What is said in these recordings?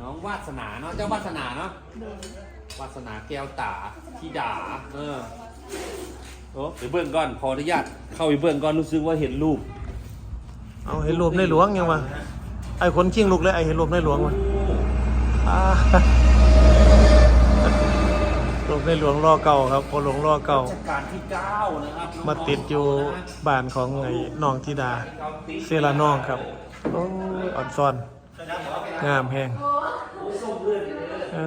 ນ້ອງວາດສະໜາເນາະ ເຈົ້າວາດສະໜາເນາະ ໂດຍ ວາດສະໜາແກ້ວຕາທິດາ ເອີ ໂອ້ ໄປເບິ່ງກ່ອນ ຂໍອະນຸຍາດເຂົ້າໄປເບິ່ງກ່ອນ ຮູ້ສຶກວ່າເຫັນຮູບ ເອົາ ເຫັນຮູບໃນຫຼວງຍັງວ່າ ອ້າຍຂົນຄີງລຸກເລີຍ ອ້າຍເຫັນຮູບໃນຫຼວງວ່າ ອ່າ ຮູບໃນຫຼວງລໍເກົ່າ ພໍ່ຫຼວງລໍເກົ່າ ມາຕິດຢູ່ບ້ານຂອງໄອ້ນ້ອງທິດາ ເຊລານ້ອງ ໂອ້ຍ ອ່ອນຊອນ ງາມແຮງ ເອີ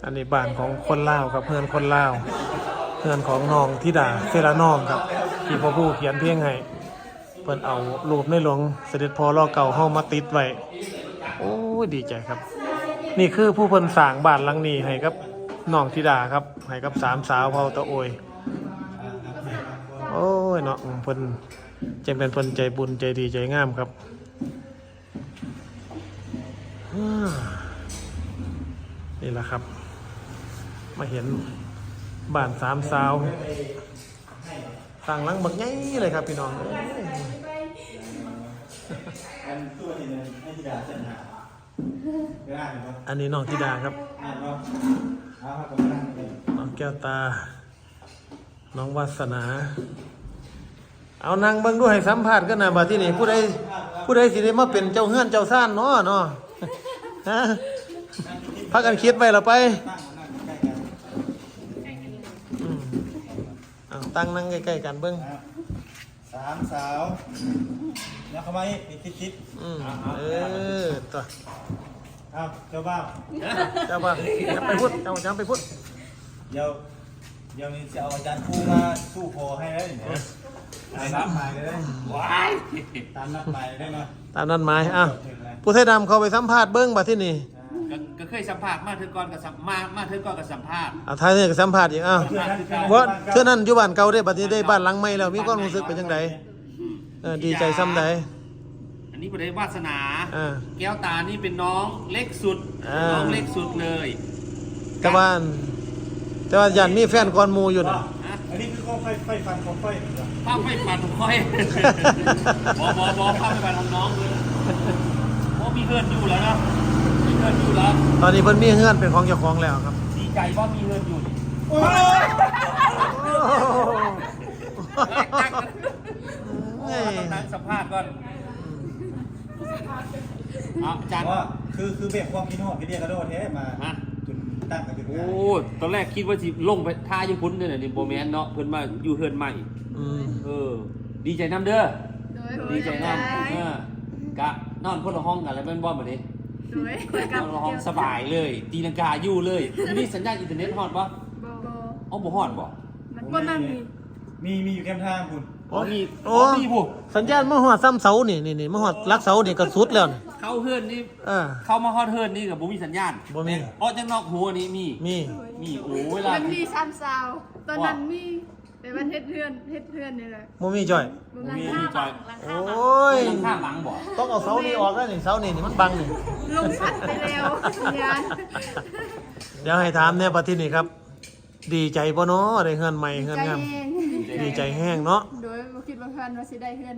ອັນນີ້ບ້ານຂອງຄົນລາວຄັບ ເຮືອນຄົນລາວ ເຮືອນຂອງນ້ອງທິດາ ເຊລານ້ອງຄັບ ທີ່ພໍ່ຜູ້ຂຽນເພງໃຫ້ ເພິ່ນເອົາຮູບໃນຫຼວງສະເດັດພໍ່ລໍເກົ່າເຮົາມາຕິດໄວ້ ໂອ້ຍ ດີໃຈຄັບ ນີ້ຄືຜູ້ເພິ່ນສ້າງບ້ານຫຼັງນີ້ໃຫ້ກັບນ້ອງທິດາຄັບ ໃຫ້ກັບສາມສາວເຜົ່າຕະໂອຍ ໂອ້ຍເນາະ ເພິ່ນຈັ່ງແມ່ນເພິ່ນໃຈບຸນໃຈດີໃຈງາມຄັບ ນີ້ລະຄັບ ມາເຫັນບ້ານສາມສາວ ສ້າງຫຼັງບັກໃຫຍ່ເລີຍຄັບພີ່ນ້ອງເອີຍ ອັນນີ້ນ້ອງທິດາຄັບ ນ້ອງແກ້ວຕາ ນ້ອງວາດສະໜາ ເອົານັ່ງເບິ່ງດູ ໃຫ້ສຳພາດກັນນະ ບາດທີນີ້ ຜູ້ໃດ ຜູ້ໃດຊິໄດ້ມາເປັນເຈົ້າເຮືອນເຈົ້າຊານເນາະ ເນາະ ຮະ ພາກັນຄິດໄວ້ລະໄປ ອືມ ເອົາ ຕັ້ງນັ່ງໃກ້ໆກັນເບິ່ງ ສາມສາວ ແລ້ວເຂົ້າມາອີກ ຕິດໆ ອືມ ເອີ ຕົວະ ເອົາ ເຈົ້າບ່າວ ເຈົ້າບ່າວ ຢ່າໄປພຸ້ນ ເຈົ້າຢ່າໄປພຸ້ນ ດຽວ ດຽວນີ້ຊິເອົາອາຈານຄູມາສູ່ຂໍໃຫ້ເລີຍ ຕາມນັດໝາຍເລີຍ ວ້າຍ ຕາມນັດໝາຍເລີຍເນາະ ຕາມນັດໝາຍ ເອົາ ຜູ້ໄທດຳເຂົ້າໄປສຳພາດເບິ່ງບາດທີນີ້ ກໍ ກໍເຄີຍສຳພາດ ມາເທື່ອກ່ອນກໍສຳ ມາ ມາເທື່ອກ່ອນກໍສຳພາດ ອ່າ ທ້າຍນີ້ກໍສຳພາດອີກ ອ້າວ ບໍ່ ເທື່ອນັ້ນຢູ່ບ້ານເກົ່າເດ້ ບັດນີ້ໄດ້ບ້ານຫຼັງໃໝ່ແລ້ວ ມີຄວາມຮູ້ສຶກເປັນຈັ່ງໃດ? ອືມ ເອີ ດີໃຈສ່ຳໃດ? ອັນນີ້ຜູ້ໃດ? ວາດສະໜາ ເອີ ແກ້ວຕານີ້ເປັນນ້ອງເລັກສຸດ ເອີ ນ້ອງເລັກສຸດເລີຍ ແຕ່ວ່າ ແຕ່ວ່າຢ້ານມີແຟນກ່ອນໝູ່ຢູ່ນະ ຮະ? ອັນນີ້ຄືຄວາມໃຝ່ ໃຝ່ຝັນຂອງຂ້ອຍແມ່ນບໍ່? ຄວາມໃຝ່ຝັນຂອງຂ້ອຍ ບໍ່ ບໍ່ ບໍ່ ຄວາມໃຝ່ຝັນຂອງນ້ອງເລີຍ ບໍ່ມີເຮືອນຢູ່ແລ້ວເນາະ ມີເຮືອນຢູ່ແລ້ວ ຕອນນີ້ເພິ່ນມີເຮືອນເປັນຂອງເຈົ້າຂອງແລ້ວຄັບ ດີໃຈບໍ່ ມີເຮືອນຢູ່ນີ້ ໂອ້ຍ ເອີຍ ເຮົາຕ້ອງນັ່ງສຳພາດກ່ອນ ອືມ ເອົາ ອາຈານ ວ່າ ຄື ຄືແບກຄວາມຄິດຮອດໄປເດກະໂດແທ້ມາ ຮະ ຈົນຕັ້ງກັນເປັນ ໂອ້ ຕອນແລກຄິດວ່າຊິລົງໄປຖ້າຢູ່ພຸ້ນເດ້ ນີ້ບໍ່ແມ່ນເນາະ ເພິ່ນມາຢູ່ເຮືອນໃໝ່ ອືມ ເອີ ດີໃຈນຳເດີ ໂດຍ ດີໃຈນຳ ເອີ ກະນອນຄົນລະຫ້ອງກັນແລ້ວແມ່ນບໍ່ ບາດນີ້? ໂດຍ ນອນຄົນລະຫ້ອງສະບາຍເລີຍ ຕີລັງກາຢູ່ເລີຍ ຢູ່ນີ້ສັນຍານອິນເຕີເນັດຮອດບໍ່? ບໍ່ ເອົາ ບໍ່ຮອດບໍ່? ມັນບໍ່ນັ້ນນີ້ ມີ ມີຢູ່ແຄມທາງພຸ້ນ ອໍ ມີ ອໍ ມີພຸ້ນ ສັນຍານມາຮອດຊ້ຳເສົານີ້ ນີ້ ນີ້ ມາຮອດຫຼັກເສົານີ້ກໍສຸດແລ້ວນີ້ ເຂົ້າເຮືອນນີ້ ເອີ ເຂົ້າມາຮອດເຮືອນນີ້ກໍບໍ່ມີສັນຍານ ບໍ່ມີ ອອກຈາກນອກຮົ້ວນີ້ມີ ມີ ມີ ໂອ້ ເວລາມັນມີຊ້ຳເສົາ ຕອນນັ້ນມີ ແຕ່ວ່າເຮັດເຮືອນ ເຮັດເຮືອນນີ້ແຫຼະ ບໍ່ມີຈ້ອຍ ບໍ່ມີຈ້ອຍ ໂອ້ຍ ຫຼັງຄາບັງບໍ່? ຕ້ອງເອົາເສົານີ້ອອກແລ້ວນີ້ ເສົານີ້ ນີ້ມັນບັງນີ້ ລົງສັນໄປແລ້ວ ຢ້ານ ດຽວໃຫ້ຖາມແດ່ ບັດທີນີ້ຄັບ ດີໃຈບໍ່ນໍ ໄດ້ເຮືອນໃໝ່ເຮືອນງາມ ດີໃຈແຮງເນາະ ໂດຍ ບໍ່ຄິດບໍ່ຝັນວ່າຊິໄດ້ເຮືອນ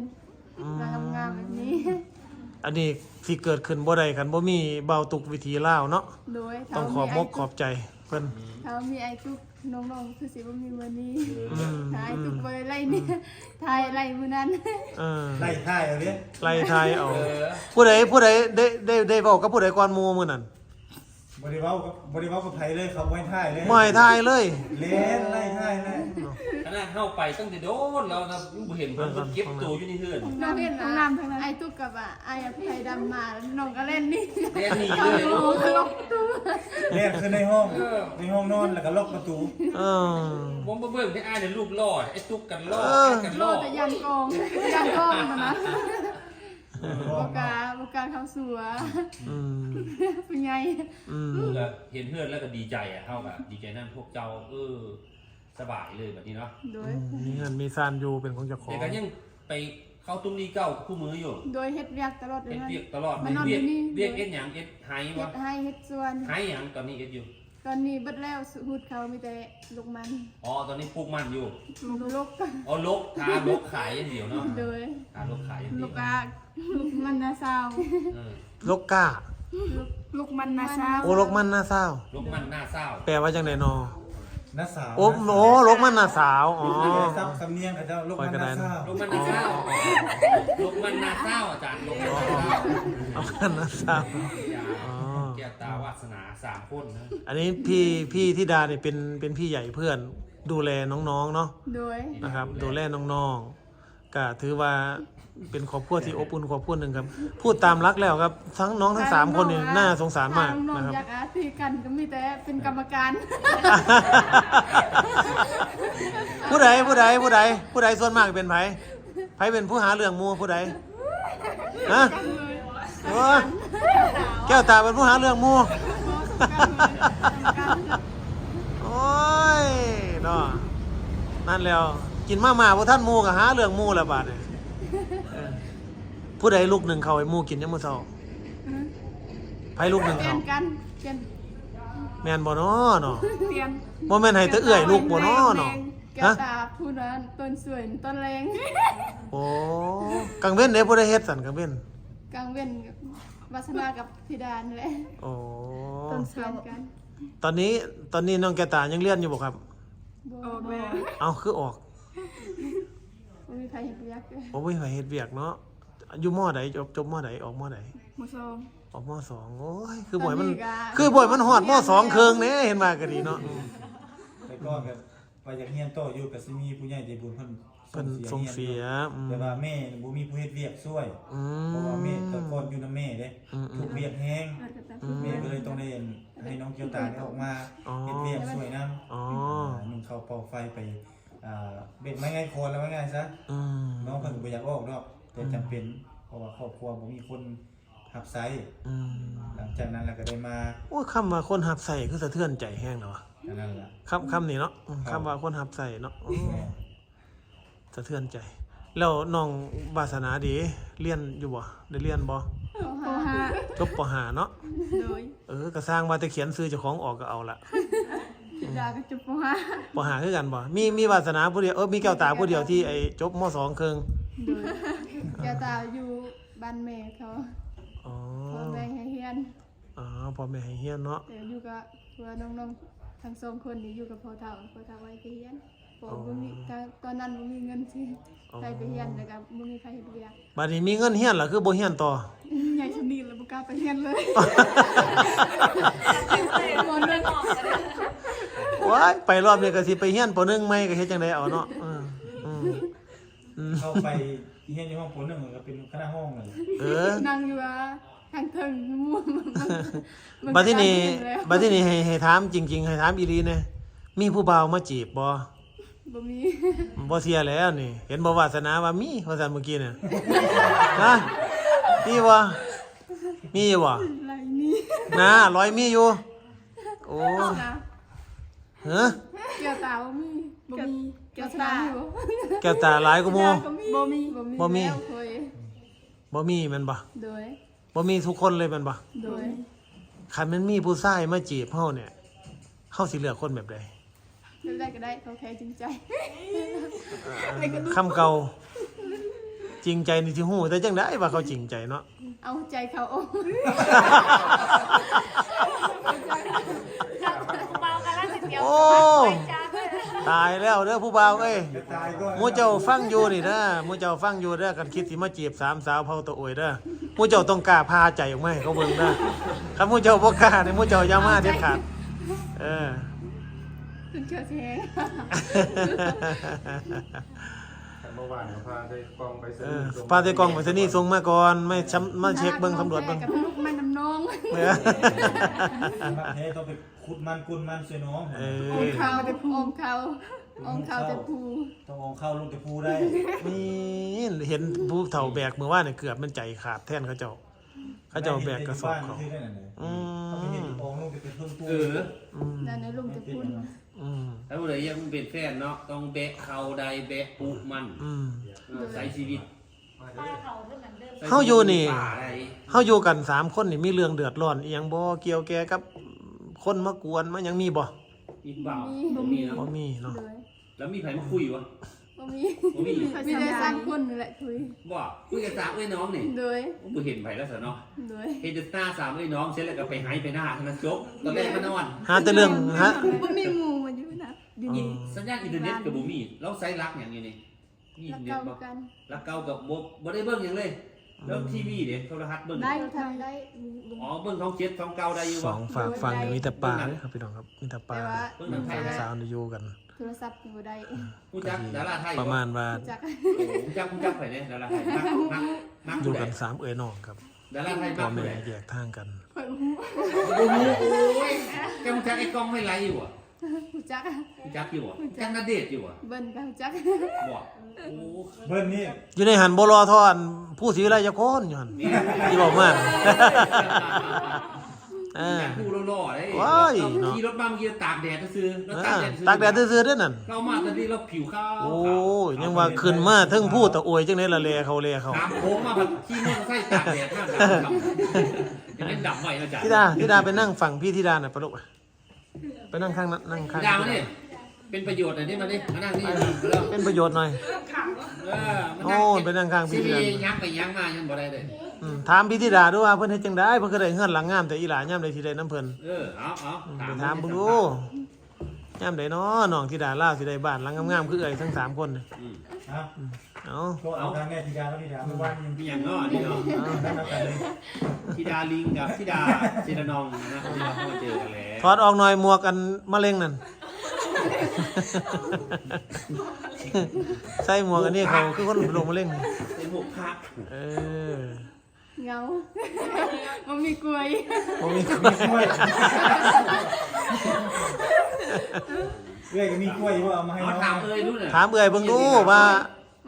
ອືມ ຫຼັງງາມໆແບບນີ້ ອັນນີ້ຊິເກີດຂຶ້ນບໍ່ໄດ້ຄັນບໍ່ມີບ່າວຕຸກວິຖີລາວເນາະ ໂດຍ ຕ້ອງຂອບມົກຂອບໃຈເພິ່ນ ຖ້າມີອ້າຍຕຸກ ນ້ອງໆຄືຊິບໍ່ມີມື້ນີ້ ອືມ ຖ້າອ້າຍຕຸກບໍ່ໄດ້ໄລ່ນີ້ ອືມ ຖ່າຍໄລ່ມື້ນັ້ນ ເອີ ໄລ່ຖ່າຍເອົາເດ້ ໄລ່ຖ່າຍເອົາ ເອີ ຜູ້ໃດ ຜູ້ໃດໄດ້ ໄດ້ ໄດ້ເວົ້າກັບຜູ້ໃດກ່ອນໝູ່ມື້ນັ້ນ? ບໍ່ໄດ້ເວົ້າກັບ ບໍ່ໄດ້ເວົ້າກັບໃຜເລີຍ ເຂົາບໍ່ໃຫ້ຖ່າຍເລີຍ ບໍ່ໃຫ້ຖ່າຍເລີຍ ແລ່ນໄລ່ຖ່າຍເລີຍ ຂະໜາດເຮົາໄປຕັ້ງແຕ່ໂດນແລ້ວນະ ຍັງບໍ່ເຫັນເພິ່ນ ເພິ່ນເກັບໂຕຢູ່ໃນເຮືອນ ນ້ອງເຫັນນະ ອ້າຍຕຸກກັບ ອ້າຍໄພດຳມາ ນ້ອງກໍແລ່ນໜີ ແລ່ນໜີເລີຍ ໂອ້ໂຫ ຕະຫຼົກຕູ້ ແລ່ນຄືໃນຫ້ອງ ເອີ ໃນຫ້ອງນອນ ແລ້ວກໍລັອກປະຕູ ເອີ ບໍ່ ບໍ່ເບິ່ງແຕ່ອ້າຍນີ້ ຮູບຫຼໍ່ ໄອ້ຕຸກກັນຫຼໍ່ ເອີ ກັນຫຼໍ່ ແຕ່ຢ້ານກ້ອງ ຢ້ານກ້ອງຫັ້ນນະ ບໍ່ກ້າ ບໍ່ກ້າເຂົ້າສູ່ ອືມ ຜູ້ໃຫຍ່ ອືມ ເຫັນເຮືອນແລ້ວກໍດີໃຈ ເຮົາກໍດີໃຈນຳພວກເຈົ້າ ເອີ ສະບາຍເລີຍບັດນີ້ເນາະ ໂດຍ ອືມ ມີເຮືອນມີຊານຢູ່ເປັນຂອງເຈົ້າຂອງ ແຕ່ກໍຍັງໄປເຂົ້າຕຸ້ມນີ້ເກົ່າຄູ່ມື້ຢູ່ ໂດຍ ເຮັດວຽກຕະຫຼອດເລີຍ ເຮັດວຽກຕະຫຼອດ ມານອນຢູ່ນີ້ ວຽກ ວຽກເຮັດຫຍັງ? ເຮັດໄຮ່ບໍ່? ເຮັດໄຮ່ ເຮັດສວນ ໄຮ່ຫຍັງຕອນນີ້ເຮັດຢູ່? ຕອນນີ້ເບິດແລ້ວ ຫຸດເຂົ້າ ມີແຕ່ລົກມັນ ອໍ ຕອນນີ້ປູກມັນຢູ່ ລົກ ອໍ ລົກ ຖ້າລົກຂາຍຢ່າງດຽວເນາະ ໂດຍ ຖ້າລົກຂາຍຢ່າງດຽວ ແລ້ວກໍ ລູກມັນນາຊາວ ເອີ ລົກກ້າ ລູກມັນນາຊາວ ໂອ້ ລົກມັນນາຊາວ ລົກມັນນາຊາວ ແປວ່າຈັ່ງໃດນໍ? ນ້าสาว ໂອ້ ນ້าสาว ໂອ້ ລົກມັນນາຊາວ ອໍ ສັບສຳນຽງເຂົາເຈົ້າ ລົກມັນນາຊາວ ລົກມັນນາຊາວ ອໍ ລົກມັນນາຊາວ ອາຈານ ລົກມັນນາຊາວ ລົກມັນນາຊາວ ອໍ ແກ້ວຕາ ວາສະໜາ ສາມຄົນນະ ອັນນີ້ພີ່ ພີ່ທິດານີ້ເປັນ ເປັນພີ່ໃຫຍ່ເພື່ອນ ດູແລນ້ອງໆເນາະ ໂດຍ ນະຄັບ ດູແລນ້ອງໆ ກະຖືວ່າເປັນຄອບຄົວທີ່ອົບອຸ່ນຄອບຄົວໜຶ່ງຄັບ ພູດຕາມຫຼັກແລ້ວຄັບ ທັງນ້ອງທັງສາມຄົນນີ້ໜ້າສົງສານມາກນະຄັບ ຢາກອາຊີກັນກໍມີແຕ່ເປັນກຳມະການ ຜູ້ໃດ ຜູ້ໃດ ຜູ້ໃດ ຜູ້ໃດສ່ວນມາກເປັນໃຜ? ໃຜເປັນຜູ້ຫາເລື່ອງໝູ່ ຜູ້ໃດ? ຮະ? ໂອ້ຍ ແກ້ວຕາເປັນຜູ້ຫາເລື່ອງໝູ່ ໂອ້ຍເນາະ ນັ້ນແລ້ວ ກິນມາມ່າບໍ່ທັນໝູ່ກໍຫາເລື່ອງໝູ່ແລ້ວບາດນີ້ ເອີ ຜູ້ໃດລຸກໜຶ້ງເຂົ້າໃຫ້ໝູ່ກິນຍາມມື້ເຊົ້າ? ໃຜລຸກໜຶ້ງເຂົ້າ? ປ່ຽນກັນ ປ່ຽນ ແມ່ນບໍ່ນໍເນາະ? ປ່ຽນ ບໍ່ແມ່ນໃຫ້ແຕ່ເອື້ອຍລຸກບໍ່ນໍເນາະ? ແກ້ວຕາຜູ້ນັ້ນ ຕອນສວຍ ຕອນແລງ ໂອ້ ກາງເວັນເດ້ ຜູ້ໃດເຮັດຊັ້ນກາງເວັນ? ກາງເວັນ ວາສະໜາກັບທິດານີ້ແຫຼະ ໂອ້ ຕອນສວຍກັນ ຕອນນີ້ ຕອນນີ້ນ້ອງແກ້ວຕາຍັງຮຽນຢູ່ບໍ່ຄັບ? ບໍ່ ອອກແລ້ວ ເອົ້າ ຄືອອກ? ບໍ່ມີໃຜເຮັດວຽກ ບໍ່ມີໃຜເຮັດວຽກເນາະ ຢູ່ ມໍໃດ? ຈົບ ຈົບ ມໍໃດ? ອອກ ມໍໃດ? ມໍສອງ ອອກ ມໍສອງ ໂອ້ຍ ຄືບໍ່ໃຫ້ມັນ ຄືບໍ່ໃຫ້ມັນຮອດ ມໍສອງເຄິ່ງແດ່ ເຫັນວ່າກໍດີເນາະ ແຕ່ກ່ອນກໍ ວ່າຢາກຮຽນຕໍ່ຢູ່ ກໍຊິມີຜູ້ໃຫຍ່ໃຈບຸນເພິ່ນ ເພິ່ນສົ່ງເສຍ ອືມ ແຕ່ວ່າແມ່ບໍ່ມີຜູ້ເຮັດວຽກຊ່ວຍ ອືມ ເພາະວ່າແມ່ແຕ່ກ່ອນຢູ່ນຳແມ່ເດ້ ອືມໆ ທຸກວຽກແຮງ ອືມ ແມ່ກໍເລີຍຕ້ອງໄດ້ໃຫ້ນ້ອງແກ້ວຕານີ້ອອກມາ ອໍ ເຮັດວຽກຊ່ວຍນຳ ອໍ ອ່າ ໜຸ່ງເຂົ້າເປົ່າໄຟໄປ ອ່າ ເບກໄມ້ໄງຄອນແລ້ວວ່າງ່າຍຊະ ອືມ ນ້ອງເພິ່ນກໍບໍ່ຢາກອອກດອກ ແຕ່ ອືມ ຈຳເປັນ ເພາະວ່າຄອບຄົວບໍ່ມີຄົນ ຮັບໃຊ້ ອືມ ຫຼັງຈາກນັ້ນແລ້ວກໍໄດ້ມາ ໂອ້ຍ ຄຳວ່າຄົນຮັບໃຊ້ຄືສະເທືອນໃຈແຮງນະວະ ອັນນັ້ນລະ ຄຳ ຄຳນີ້ເນາະ ອືມ ເຈົ້າ ຄຳວ່າຄົນຮັບໃຊ້ເນາະ ໂອ້ ແມ່ນ ສະເທືອນໃຈ ແລ້ວນ້ອງວາສະໜາເດ ຮຽນຢູ່ບໍ່? ໄດ້ຮຽນບໍ່? ປໍຫ້າ ຈົບປໍຫ້າເນາະ ໂດຍ ເອີ ກໍຊ່າງວ່າ ແຕ່ຂຽນຊື່ເຈົ້າຂອງອອກກໍເອົາລະ ດາກໍຈົບປໍຫ້າ ປໍຫ້າຄືກັນບໍ່? ມີ ມີວາສະໜາຜູ້ດຽວ ເອີ ມີແກ້ວຕາຜູ້ດຽວທີ່ໄອ້ຈົບ ມໍສອງເຄິ່ງ ໂດຍ ແກ້ວຕາຢູ່ ບ້ານແມ່ເຂົາ ອໍ ພໍ່ແມ່ໃຫ້ຮຽນ ອໍ ພໍ່ແມ່ໃຫ້ຮຽນເນາະ ແຕ່ຢູ່ກັບ ຄືວ່ານ້ອງໆທັງສອງຄົນນີ້ຢູ່ກັບພໍ່ເຖົ້າ ພໍ່ເຖົ້າໃຫ້ໄປຮຽນ ເພາະ ອໍ ບໍ່ມີ ຕອນ ຕອນນັ້ນບໍ່ມີເງິນຊິ ອໍ ໃຫ້ໄປຮຽນ ແລ້ວກໍບໍ່ມີໃຜເຮັດວຽກ ບາດນີ້ມີເງິນຮຽນລະຄືບໍ່ຮຽນຕໍ່? ໃຫຍ່ສ່ຳນີ້ລະບໍ່ກ້າໄປຮຽນເລີຍ ໂອ້ຍ ໄປຮອບນີ້ກໍຊິໄປຮຽນ ປໍໜຶ່ງ ໃໝ່ ກໍເຮັດຈັ່ງໃດເອົາເນາະ ເອີ ອືມ ອືມ ເຂົ້າໄປຮຽນຢູ່ຫ້ອງ ປໍໜຶ່ງ ກໍເປັນຄະນະຫ້ອງນັ້ນແຫຼະ ເອີ ນັ່ງຢູ່ວ່າທາງເທິງ ບັດທີນີ້ ບັດທີນີ້ໃຫ້ ໃຫ້ຖາມຈິງໆ ໃຫ້ຖາມອີ່ຫຼີແດ່ ມີຜູ້ບ່າວມາຈີບບໍ່? ບໍ່ມີ ບໍ່ເຊື່ອແລ້ວນີ້ ເຫັນບໍ່ ວາສະໜາວ່າມີ ວ່າຊັ້ນມື້ກີ້ນະ ຮະ ມີບໍ່? ມີຢູ່ບໍ່? ລອຍມີ ນາ ລອຍມີຢູ່ ໂອ້ ນະ ຮະ ແກ້ວຕາບໍ່ມີ ບໍ່ມີ ແກ້ວຕາ ແກ້ວຕາຫຼາຍກວ່າໝູ່ ບໍ່ມີ ບໍ່ມີ ບໍ່ມີ ແລ້ວຂ້ອຍ ບໍ່ມີແມ່ນບໍ່? ໂດຍ ບໍ່ມີທຸກຄົນເລີຍແມ່ນບໍ່? ໂດຍ ຄັນແມ່ນມີຜູ້ຊາຍມາຈີບເຮົານີ້ ເຮົາຊິເລືອກຄົນແບບໃດ? ແບບໃດກໍໄດ້ ຂໍແຄ່ຈິງໃຈ ຄຳເກົ່າ ຈິງໃຈນີ້ຊິຮູ້ແຕ່ຈັ່ງໃດວ່າເຂົາຈິງໃຈເນາະ ເອົາໃຈເຂົາອອກ ໂອ້ ຕາຍແລ້ວເດີຜູ້ບ່າວເອີຍ ໝູ່ເຈົ້າຟັງຢູ່ນີ້ເດີ ໝູ່ເຈົ້າຟັງຢູ່ເດີ ຄັນຄິດຊິມາຈີບສາມສາວເຜົ່າຕະໂອຍເດີ ໝູ່ເຈົ້າຕ້ອງກ້າຜ່າໃຈອອກມາໃຫ້ເຂົາເບິ່ງເດີ ຄັນໝູ່ເຈົ້າບໍ່ກ້ານີ້ ໝູ່ເຈົ້າຢ່າມາເດັດຂາດ ເອີ ເພິ່ນເຊື່ອແທ້ ຄັນບໍ່ຫວານກໍພາໄດ້ກ່ອງໄປສະນີ ເອີ ສົ່ງ ພາໄດ້ກ່ອງໄປສະນີສົ່ງມາກ່ອນ ມາຊຳ ມາເຊັກເບິ່ງ ສຳຫຼວດເບິ່ງ ມັນນຳນ້ອງ ເອີ ມັກແທ້ຕ້ອງໄປ ຂຸດມັນກຸ້ນມັນຊ່ວຍນ້ອງ ເອີ ອອງເຂົ້າແຕ່ພູ ອອງເຂົ້າ ອອງເຂົ້າແຕ່ພູ ຕ້ອງອອງເຂົ້າລົງແຕ່ພູໄດ້ ນີ້ເຫັນຜູ້ເຖົ້າແບກມື້ວານນີ້ ເກືອບແມ່ນໃຈຂາດແທນເຂົາເຈົ້າ ເຂົາເຈົ້າແບກກະສອບເຂົ້າ ອືມ ເຂົາໄປເຫັນອອງລົງແຕ່ເທິງພູ ເອີ ອືມ ນັ້ນລະລົງແຕ່ພຸ້ນ ອືມ ຖ້າຜູ້ໃດຢາກເປັນແຟນເນາະ ຕ້ອງແບກເຂົ້າໄດ້ ແບກປຸມັນ ອືມ ເອີ ໃຊ້ຊີວິດ ເຮົາຢູ່ນີ້ ເຮົາຢູ່ກັນສາມຄົນນີ້ ມີເລື່ອງເດືອດຮ້ອນອີ່ຫຍັງບໍ່ ກ່ຽວແກ່ກັບຄົນມາກວນມາຫຍັງ ມີບໍ່? ມີບໍ່? ບໍ່ມີ ບໍ່ມີເນາະ ໂດຍ ແລ້ວມີໃຜມາຄຸຍຢູ່ບໍ່? ບໍ່ມີ ບໍ່ມີ ມີແຕ່ສາມຄົນນີ້ແຫຼະຄຸຍ. ບໍ່ ຄຸຍກັນສາມເອື້ອຍນ້ອງນີ້. ໂດຍ. ໂອ້ ບໍ່ເຫັນໃຜແລ້ວຊະເນາະ. ໂດຍ. ເຮັດແຕ່ໜ້າສາມເອື້ອຍນ້ອງ ເສັດແລ້ວກໍໄປໄຮ່ໄປນາເທົ່ານັ້ນ ຈົບ. ຕອນແລກມານອນ ຫາແຕ່ເລື່ອງ ຫາ ບໍ່ມີໝູ່ມາຢູ່ນະ. ຢູ່ນີ້ ອໍ ສັນຍານອິນເຕີເນັດກໍບໍ່ມີ. ລາວໃຊ້ຫຼັກຫຍັງຢູ່ນີ້? ມີອິນເຕີເນັດບໍ່? ຫຼັກເກົ່າຄືກັນ. ຫຼັກເກົ່າກໍບໍ່ ບໍ່ໄດ້ເບິ່ງຫຍັງເລີຍ. ແລ້ວທີວີເດ້? ໂທລະທັດເບິ່ງໄດ້? ໄດ້. ອໍ ເບິ່ງຊ່ອງເຈັດ ຊ່ອງເກົ້າໄດ້ຢູ່ບໍ່? ສອງຟາກຝັ່ງນີ້ມີແຕ່ປ່າເດ້ອ ພີ່ນ້ອງຄັບ ມີແຕ່ປ່າ. ເບິ່ງໜັງໄທໄດ້? ສາມສາວຢູ່ກັນ. ໂທລະສັບຢູ່ບໍ່ໄດ້. ຮູ້ຈັກດາລາໄທບໍ່? ປະມານວ່າ ຮູ້ຈັກ. ໂອ້ ຮູ້ຈັກ ຮູ້ຈັກໃຜແດ່ດາລາໄທ? ມັກ ມັກ ມັກ ຢູ່ກັນສາມເອື້ອຍນ້ອງຄັບ. ດາລາໄທມັກຜູ້ໃດ? ພໍ່ແມ່ແຍກທາງກັນ. ຂ້ອຍບໍ່ຮູ້. ບໍ່ຮູ້. ໂອ້ຍ ເຈົ້າຮູ້ຈັກໄອ້ກ້ອງ ຫ້ວຍໄລ ຢູ່ບໍ່? ຮູ້ຈັກ. ຮູ້ຈັກຢູ່ບໍ່? ຮູ້ຈັກ. ຈັກນະເດດຢູ່ບໍ່? ເບິ່ນກໍຮູ້ຈັກ. ບໍ່? ໂອ້ ເບິ່ນນີ້ ຢູ່ໃນຫັ້ນບໍ່ຫຼໍ່ທໍ່ອັນ ພູສີວິໄລຈັກຄົນຢູ່ຫັ້ນ ທີ່ເວົ້າມາ. ເອີ ຢາກຮູ້ຫຼໍ່ໆເດ້. ໂອ້ຍ ເນາະ ຂີ່ລົດມາເມື່ອກີ້ຕາກແດດຊື່ໆ. ເອີ ຕາກແດດຊື່ໆເດ້ນັ້ນ. ເຮົາມາຕອນນີ້ລາວຜິວຂາວ. ໂອ້ຍ ຍັງວ່າຂຶ້ນມາເທິງພູຕະໂອຍ ຈັ່ງໃດລະແລເຂົ້າແລເຂົ້າ. ຕາມໂຄ້ງມາບັດຂີ່ມໍເຕີໄຊຕາກແດດ ໜ້າດຳ ຈະເປັນດຳໄວເນາະ. ທິດາ ທິດາໄປນັ່ງຝັ່ງພີ່ທິດາໜ້ອຍປະລູກ. ໄປນັ່ງຂ້າງນັ້ນ ນັ່ງຂ້າງ ຢ່າມານີ້ ເປັນປະໂຫຍດໜ້ອຍນີ້ ມານີ້ ມານັ່ງນີ້. ເອີ ເປັນປະໂຫຍດໜ້ອຍ. ເອີ ມານັ່ງ. ໂອ້ ໄປນັ່ງຂ້າງພີ່ທີລະ ຍັກໄປຍັກມາຍັງບໍ່ໄດ້ເດ້. ອືມ ຖາມພີ່ທິດາດູວ່າເພິ່ນເຮັດຈັ່ງໃດ ເພິ່ນຄືໄດ້ເຮືອນຫຼັງງາມແຕ່ ອີ່ຫຼ້າຍາມໃດຊິໄດ້ນຳເພິ່ນ? ເອີ ເອົາ ເອົາ ອືມ ຖາມ ໄປຖາມເບິ່ງດູ ຍາມໃດນໍ ນ້ອງທິດາລາວຊິໄດ້ບ້ານຫຼັງງາມໆ ຄືເອື້ອຍທັງສາມຄົນນີ້? ອືມ ຮະ? ອືມ ເອົາ ໂທຫາທາງແມ່ທິດາກັບທິດາ ເມື່ອວານນີ້ ມີຫຍັງເນາະນີ້ເນາະ? ທິດາລິງກັບທິດາເຊລະນອງນະ ທີ່ເຮົາເຈີກັນແລ້ວ. ຖອດອອກໜ່ອຍໝວກອັນມະເລັງນັ້ນ ໃສ່ໝວກອັນນີ້ເຂົາຄືຄົນເປັນໂລກມະເລັງ. ໃສ່ໝວກພະ. ເອີ ເຫງົາ ບໍ່ມີກ້ວຍ ບໍ່ມີກ້ວຍ. ເອື້ອຍກໍມີກ້ວຍຢູ່ບໍ່? ເອົາມາໃຫ້ນ້ອງ. ເອົາ ຖາມເອື້ອຍດູນະ ຖາມເອື້ອຍເບິ່ງດູວ່າ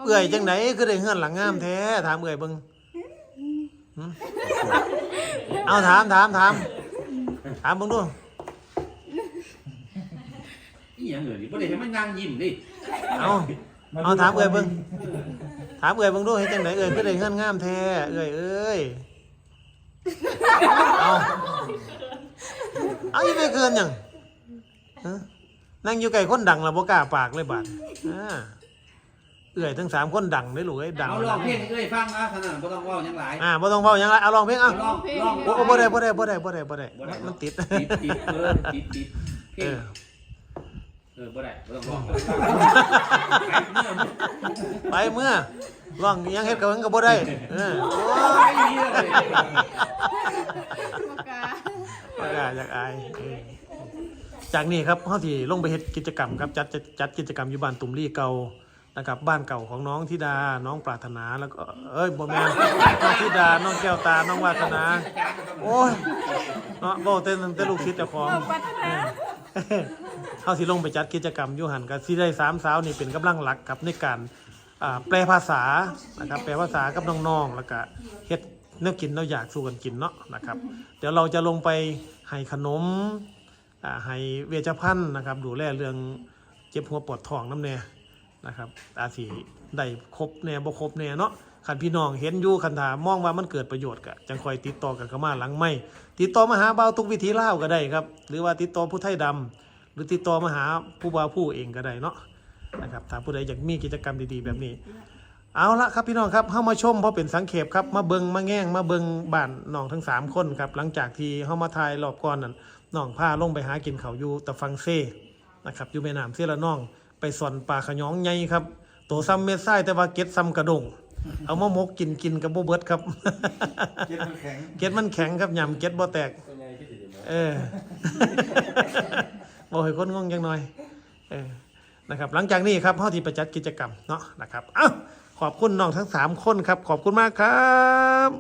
ເອື້ອຍຈັ່ງໃດຄືໄດ້ເຮືອນຫຼັງງາມແທ້? ຖາມເອື້ອຍເບິ່ງ. ຫຶ? ເອົາ ຖາມ ຖາມ ຖາມ ຖາມເບິ່ງດູ. ອີຫຍັງເອີຍ ບໍ່ໄດ້ໃຫ້ມັນຍ່າງຍິ້ມເດ້. ເອົາ ເອົາ ຖາມເອື້ອຍເບິ່ງ ຖາມເອື້ອຍເບິ່ງດູ ເຮັດຈັ່ງໃດເອື້ອຍຄືໄດ້ເຮືອນງາມແທ້ ເອື້ອຍເອີຍ? ເອົາ ເອົາ ອີເມເກີນຫຍັງ? ຮະ? ນັ່ງຢູ່ໃກ້ຄົນດັງລະບໍ່ກ້າປາກເລີຍບາດ. ອ່າ ເອື້ອຍທັງສາມຄົນດັງເດ້ລູກເອີຍ ດັງ. ເອົາ ຮ້ອງເພງໃຫ້ເອື້ອຍຟັງ ອ່າ ຊັ້ນນະ ບໍ່ຕ້ອງເວົ້າຫຍັງຫຼາຍ. ອ່າ ບໍ່ຕ້ອງເວົ້າຫຍັງຫຼາຍ ເອົາ ຮ້ອງເພງ ເອົາ. ໂອ້ ບໍ່ໄດ້ ບໍ່ໄດ້ ບໍ່ໄດ້ ບໍ່ໄດ້ ບໍ່ໄດ້. ມັນຕິດ ຕິດ ຕິດ ເອີ ຕິດ ຕິດ ເພງ ເອີ ເອີ ບໍ່ໄດ້ ບໍ່ຕ້ອງຮ້ອງ. ໄປເມືອ ໄປເມືອ ຮ້ອງອີຫຍັງເຮັດກັບມັນກໍບໍ່ໄດ້. ເອີ ໂອ້ຍ ບໍ່ກ້າ ບໍ່ກ້າ ຢາກອາຍ. ເອີ ຈາກນີ້ຄັບ ເຮົາຊິລົງໄປເຮັດກິດຈະກຳຄັບ ຈັດ ຈັດ ຈັດກິດຈະກຳຢູ່ບ້ານຕຸມລີເກົ່າ ນະຄັບ ບ້ານເກົ່າຂອງນ້ອງທິດາ ນ້ອງປາດຖະໜາ ແລ້ວກໍ ເອີຍ ບໍ່ແມ່ນ ນ້ອງທິດາ ນ້ອງແກ້ວຕາ ນ້ອງວາດສະໜາ. ໂອ້ຍ ເນາະ ເວົ້າແຕ່ ແຕ່ລູກສິດເຈົ້າຂອງ. ເອີ ເຮົາຊິລົງໄປຈັດກິດຈະກຳຢູ່ຫັ້ນ ກໍຊິໄດ້ສາມສາວນີ້ເປັນກຳລັງຫຼັກຄັບ ໃນການ ອ່າ ແປພາສານະຄັບ ແປພາສາກັບນ້ອງໆ ແລ້ວກະເຮັດແນວກິນແນວຢາກສູ່ກັນກິນເນາະນະຄັບ. ດຽວເຮົາຈະລົງໄປໃຫ້ຂະໜົມ ອ່າ ໃຫ້ເວຊະພັນນະຄັບ ດູແລເລື່ອງເຈັບຫົວປວດທ້ອງນຳແດ່ນະຄັບ. ອາດຊິໄດ້ຄົບແດ່ບໍ່ຄົບແດ່ເນາະ. ຄັນພີ່ນ້ອງເຫັນຢູ່ ຄັນຖ້າມອງວ່າມັນເກີດປະໂຫຍດ ກະຈັ່ງຄ່ອຍຕິດຕໍ່ກັນເຂົ້າມາຫຼັງໄມ. ຕິດຕໍ່ມາຫາບ່າວຕຸກວິຖີລາວກໍໄດ້ຄັບ ຫຼືວ່າຕິດຕໍ່ຜູ້ໄທດຳ ຫຼືຕິດຕໍ່ມາຫາຜູ້ບ່າວພູເອງກໍໄດ້ເນາະນະຄັບ ຖ້າຜູ້ໃດຢາກມີກິດຈະກຳດີໆແບບນີ້. ເອົາລະຄັບພີ່ນ້ອງຄັບ ເຮົາມາຊົມພໍເປັນສັງເຂບຄັບ ມາເບິ່ງມາແງງ ມາເບິ່ງບ້ານນ້ອງທັງສາມຄົນຄັບ. ຫຼັງຈາກທີ່ເຮົາມາຖ່າຍລອບກ່ອນນັ້ນ ນ້ອງພາລົງໄປຫາກິນເຂົ້າຢູ່ຕະຝັ່ງເຊນະຄັບ ຢູ່ແມ່ນ້ຳເຊລະນອງ ໄປຊ່ອນປາຂະຫຍອງໃຫຍ່ຄັບ ໂຕສ່ຳເມັດຊາຍ ແຕ່ວ່າເກັດສ່ຳກະດົ້ງ ເອົາມາໝົກກິນ ກິນກໍບໍ່ເບິດຄັບ. ເກັດມັນແຂງ ເກັດມັນແຂງຄັບ ຫຍ້ຳເກັດບໍ່ແຕກ. ເອີ ເວົ້າໃຫ້ຄົນງົງຈັກໜ່ອຍ. ເອີ ນະຄັບ ຫຼັງຈາກນີ້ຄັບ ເຮົາຊິໄປຈັດກິດຈະກຳເນາະນະຄັບ. ເອົ້າ ຂອບຄຸນນ້ອງທັງສາມຄົນຄັບ ຂອບຄຸນມາກຄັບ.